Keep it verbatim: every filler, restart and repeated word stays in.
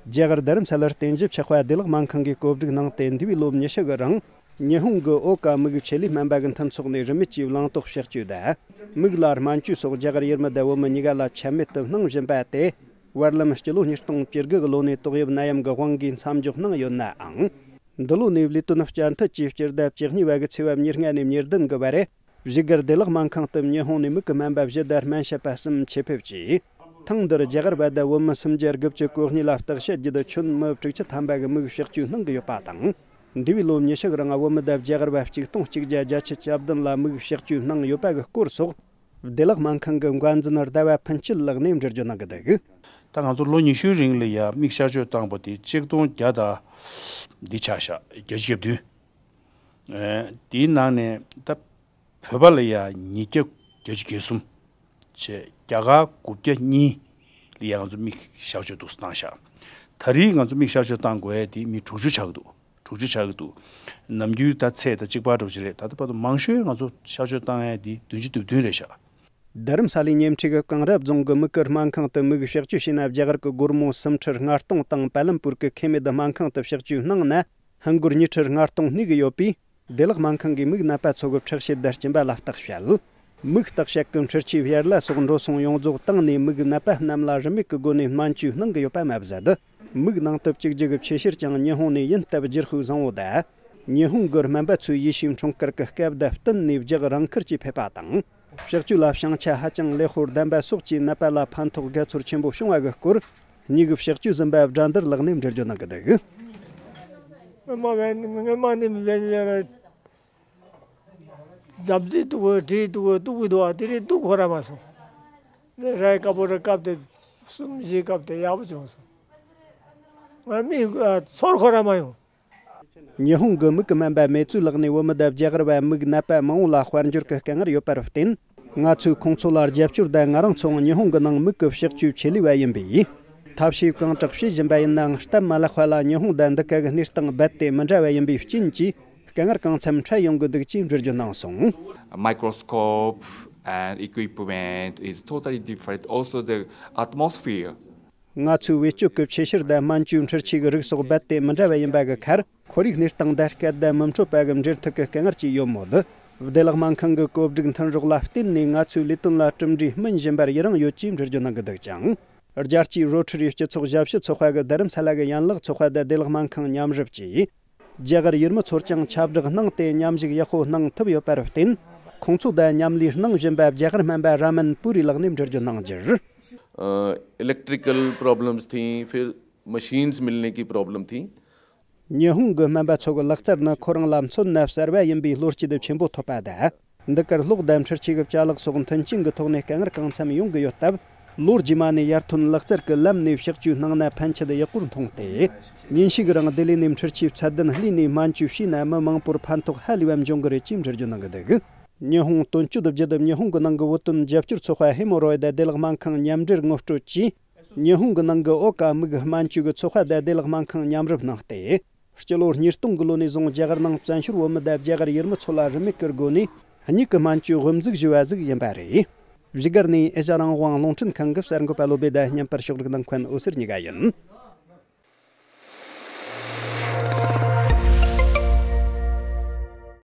རྒྱ་གར་རྡ་རམ་ས་ལར་རྟེན་གཞི་ཆགས་པ་བདེ་བླག་སྨན་ཁང་གིས་བཀོད་སྒྲིག་གནང་སྟེ། འདས་པའི་ལོ་ཉི་ཤུ་གི་རིང་ཉི་ཧོང་གི་ཨོ་ཀ་མིག་ཆེད་ལས་སྨན་པ་གི་མཐུན་ཚོགས་ནས་རིན་མེད་ཀྱིས་བླངས་ཏོག་གཤག་བཅོས་དང་། མིག་ལ་སྨན་བཅོས་སོགས་རྒྱ་གར་ཡུལ་མི་དང་བོད་མི་གཉིས་ཀ་ལ་ཆད་མེད་དུ་གནང་བཞིན་པ་དེ། བར་ལམ་སྤྱི་ལོ་ཉིས་སྟོང་བཅུ་དགུ་གི་ལོ་ནས་ཏོག་དབྱིབས་ནད་ཡམས་ཀྱི་དབང་གིས་མཚམས་འཇོག་གནང་ཡོད་ནའང་། འདི་ལོ་ནས་ལས་དོན་བསྐྱར་མཐུད་ཀྱིས་སྤྱི་ཟླ་བཅུ་གཉིས་པ་གི་ཚེས་པ་ཉེར་ལྔ་ནས་ཉེར་བདུན་གི་བར། བཞུགས་སྒར་བདེ་བླག་སྨན་ཁང་དུ་ཉི་ཧོང་ནས་མིག་གི་སྨན་པ་བཞི་དང་སྨན་ཞབས་པ་གསུམ་ཆེད་ཕེབས་ཀྱིས། ཐེངས་འདིར་རྒྱ་གར་བ་དང་བོད་མི་སུམ་བརྒྱ་དགུ་བཅུ་གོ་གཉིས་ལ་བརྟག་དཔྱད་བརྒྱུད། ཁྱོན་མི་དྲུག་ཅུ་ཐམ་པ་གི་མིག་གཤག་བཅོས་གནང་གི་ཡོད་པ་དང་། འདས་པའི་ལོ་ཉི་ཤུ་གི་རིང་བོད་མི་དང་རྒྱ་གར་བ་གཅིག་སྟོང་གཅིག་བརྒྱ་བརྒྱད་ཅུ་གྱ་བདུན་ལ་མིག་གཤག་བཅོས་གནང་ཡོད་པ་གི་སྐོར་སོགས། བདེ་བླག་སྨན་ཁང་གི་འགོ་འཛིན་ཟླ་བ་ཕུན་སྐྱིད་ལགས་ནས་འགྲེལ་བརྗོད་གནང་གི་འདུག་ད་ང་ཚོ་ལོ་ཉི་ཤུའི་རིང་ལ་ཡ་མིག་གཤག་བཅོས་བཏང་པ་དེ་ཆིག་སྟོང་བརྒྱ་དང་འདི་ཆགས་ཤག་བརྒྱད་ཅུ་གྱ་བདུན། ཨེ། དེའི་ནང་ནས་ད་བོད་པ་ལ་ཡ་ཉིས་བརྒྱ་བརྒྱད་ཅུ་གྱ་གསུམ་བྱས། རྒྱ་གར་དགུ་བརྒྱ་གཉིས་ལ་ཡ་ང་ཚོ་མིག་གཤག་བཅོས་འདུག་སེ་བཏང་ཤག་ད་རེས་ང་ཚོ་མིག་གཤག་བཅོས་བཏང་དགོས་ཡ་དེ་མི་དྲུག་ཅུ་ཆགས་ཀྱི་འདུག་དྲུག་ཅུ་ཆགས་ཀྱི་འདུག་ནམ་རྒྱུན་ད་ཚད་ད་གཅིག་པ་འདྲ་པོ་ཅིག་རེད། ད་ལྟ་བར་དུ་མང་ཤོས་ང་ཚོ་གཤག་བཅོས་བཏང་ཡ་དེ་བདུན་ཅུ་དོན་བདུན་རེད་ཤག་རྡ་རམ་ས་ལའི་ཉེ་འཁྲིས་ཀྱི་གངས་ར་རྫོང་གི་མིག་གི་སྨན་ཁང་དུ་མིག་གཤག་བཅོས་བྱས་ན། རྒྱ་གར་གྱི་སྒོར་མོ་སུམ་ཁྲི་ལྔ་སྟོང་དང་། པ་ལམ་པུར་གྱི་ཁེ་མེད་སྨན་ཁང་དུ་གཤག་བཅོས་གནང་ན་ཧིན་སྒོར་ཉིས་ཁྲི་ལྔ་སྟོང་གནས་ཀྱི་ཡོད་པས། བདེ་བླག་སྨན་ཁང་གིས་མིག་ནད་པ་ཚོ་གི་འཕྲོག་བྱེད་དང་བསྟུན་པ་ལ་བརྟག་དཔྱད། མིག་བརྟག་དཔྱད་ཀྱི་འཕྲུལ་ཆས་ཕྱིར་ལ་སོགས་འགྲོ་སོང་ཡོངས་རྫོགས་བཏང་ནས། མིག་ནད་པ་རྣམས་ལ་རིན་མེད་ཀྱི་སྒོ་ནས་སྨན་བཅོས་གནང་གི་ཡོད་པ་མ་ཟད། མིག་ནང་དུ་བཅུག་རྒྱུ་གི་ཆེ་ཤེལ་ཀྱང་ཉི་ཧོང་ནས་ཡིན་སྟབས་བསྒྱུར་ཤུགས་བཟང་བོ་དང་། ཉི་ཧོང་གི་སྨན་པ་ཚོས་ཡེ་ཤུའི་འཁྲུངས་སྐར་གྱི་སྐབས་དང་བསྟུན་ནས་རྒྱག་རང་འཁུར་གྱིས་ཕེབས་པ་དང་། གཤག་བཅོས་ལ་བྱང་ཆ་ཧ་ཅང་ལེགས་པོ་ལྡན་པ་སོགས་ཀྱིས་ནད་པ་ལ་ཕན་ཐོགས་དགའ་ཚོར་ཆེན་པོ་བྱུང་བ་གི་སྐོར། མྱི་གི་གཤག་བཅོས་ཟིན་པ་སྒྲ་འདིར་ལགས་ནས་འགྲེལ་བརྗོད་གནང་གི་འདུག་སྔོན་མ་བས་སྔོན་མ་ནས་བས་འཛབ་རྩིས་འདུག་གོ་བྲིས་འདུག་གོ་འདུག་གི་འདུག་ཨ། དེ་རིང་འདུག་ཁོ་ར་མ་སོང་། རའི་དཀར་པོ་ར་བཀབ་སྟེ་གསུམ་བཞི་བཀབ་སྟེ་ཡག་པོ་བྱུང་སོང་། ང་མི་ཚོར་ཁོ་ར་མ་ཡོང་། ཉི་ཧོང་གི་མིག་གི་སྨན་པ་མེ་ཙུའུ་ལགས་ནས་བོད་མི་དང་རྒྱ་གར་བ་མིག་ནད་པ་མང་བོ་ལ་དཔལ་འབྱོར་གྱི་དཀའ་ངལ་ཡོད་པར་བརྟེན། ང་ཚོས་ཁོང་ཚོ་ལ་རྒྱབ་སྐྱོར་དང་། ང་རང་ཚོའང་ཉི་ཧོང་གི་ནང་མིག་གི་གཤག་བཅོས་ཆེད་ལས་པ་ཡིན་པས། ཐབས་ཤེས་གང་དྲག་བྱེད་བཞིན་པ་ཡིན་ནའང་། སྟབས་མ་ལེགས་པ་ལ་ཉི་ཧོང་དང་འདི་ག་གི་གནས་སྟངས་རྦད་དེ་མི་འདྲ་བ་ཡིན་པའི་རྐྱེན་གྱིས། དཀའ་ངལ་གང་འཚམ་འཕྲད་ཡོང་གི་འདུག་ཅེས་འགྲེལ་བརྗོད་གནང་སོང་། A microscope and equipment is totally different. Also, the atmosphere. ང་ཚོའི་བེད་སྤྱོད་ཀྱི་ཆེ་ཤེལ་དང་སྨན་བཅོས་འཕྲུལ་ཆས་ཀྱི་རིགས་སོགས་རྦད་དེ་མི་འདྲ་བ་ཡིན་པ་གི་ཁར། ཁོར་ཡུག་གནས་སྟངས་དང་སྐད་དང་མི་འཕྲོད་པ་གི་འབྲེལ་མཐུད་ཀྱི་དཀའ་ངལ་ཅིག་ཡོད་མོད། བདེ་བླག་སྨན་ཁང་གི་བཀོད་སྒྲིག་མཐུན་སྒྲིལ་ལ་བརྟེན་ནས། ང་ཚོའི་ལས་དོན་ལ་གྲུབ་འབྲས་སྨིན་བཞིན་པར་ཡི་རང་ཡོད་ཅེས་འགྲེལ་བརྗོད་གནང་གི་འདུག་ཅིང་། རྒྱལ་སྤྱིའི་རོ་ཊ་རི་སྤྱི་ཚོགས་ཞབས་ཞུ་ཚོགས་པ་གི་རྡ་རམ་ས་ལ་གི་ཡན་ལག་ཚོགས་པ་དང་བདེ་བླག་སྨན་ཁང་མཉམ་རུབ་ཀྱིས། རྒྱ་གར་ཡུལ་མི་ཚོར་ཀྱང་ཁྱབ་བསྒྲགས་གནང་སྟེ། མཉམ་ཞུགས་ཡག་པོ་གནང་ཐུབ་ཡོད་པར་བརྟེན། ཁོང་ཚོ་དང་མཉམ་ལས་གནང་བཞིན་པ་རྒྱ་གར་སྨན་པ་ར་མན་པུ་རི་ལགས་ནས་འགྲེལ་བརྗོད་གནང་རྒྱུར། Electrical problems ٿིང་ཕིར་machines मिलने की प्रॉब्लम थी। ཉི་ཧོང་གི་སྨན་པ་ཚོ་གི་ལག་རྩལ་ནི་ཁོ་རང་ལ་མཚོན་ན་གསར་བ་ཡིན་པའི་བློ་སྐྱེད་ཆེན་པོ་ཐོབ་པ་དང་། འདི་གར་གློག་དང་འཕྲུལ་ཆས་ཀྱི་ཅ་ལག་སོགས་མཐུན་རྐྱེན་གྱི་ཐོག་ནས་དཀའ་ངལ་གང་འཚམ་ཡོང་གི་ཡོད་སྟབས། ལོ་རྗེས་མ་ནས་ཡར་ཐོན་ལག་རྩལ་གྱི་ལམ་ནས་གཤག་བཅོས་གནང་ན་ཕན་ཆད་ཡག་པོར་མཐོང་སྟེ། ཉིན་ཞིག་རིང་ལྡི་ལི་ནས་འཕྲུལ་ཆས་ཚད་ལྡན་ལྷོས་ནས་སྨན་བཅོས་བྱས་ན། མི་མང་པོར་ཕན་ཐོགས་ཧ་ལས་པ་འབྱུང་གི་རེད་ཅེས་འགྲེལ་བརྗོད་གནང་གི་འདུག་ཉི་ཧོང་དོན་གཅོད་བརྒྱུད། ཉི་ཧོང་གི་ནང་གི་བོད་དོན་རྒྱབ་སྐྱོར་ཚོགས་པ་ཧེ་མོ་རོ་ཡི་དང་བདེ་བླག་སྨན་ཁང་མཉམ་འབྲེལ་ངོ་སྤྲོད་ཀྱིས། ཉི་ཧོང་གི་ནང་གི་ཨོ་ཀ་མིག་སྨན་བཅོས་ཀྱི་ཚོགས་པ་དང་བདེ་བླག་སྨན་ཁང་མཉམ་རུབ་གནང་སྟེ། སྤྱི་ལོ་ཉིས་སྟོང་གི་ལོ་ནས་བཟུང་རྒྱ་གར་ནང་བཙན་བྱོལ་བོད་མི་དང་རྒྱ་གར་ཡུལ་མི་ཚོ་ལ་རིན་མེད་ཀྱི་སྒོ་ནས་མྱིག་གི་སྨན་བཅོས་དབུ་འཛུགས་ཞུས་པ་ཟིག་ཡིན་པ་རེད། བཞུགས་སྒར་ནས་ཨེ་ཤ་རང་དབང་རླུང་འཕྲིན་ཁང་གི་གསར་འགོད་པ་བློ་བྷེ་དང་བརྙན་པར་ཕྱོགས་སྒྲིག་གནང་མཁན་འོད་ཟེར་གཉིས་ཀ་ཡིན།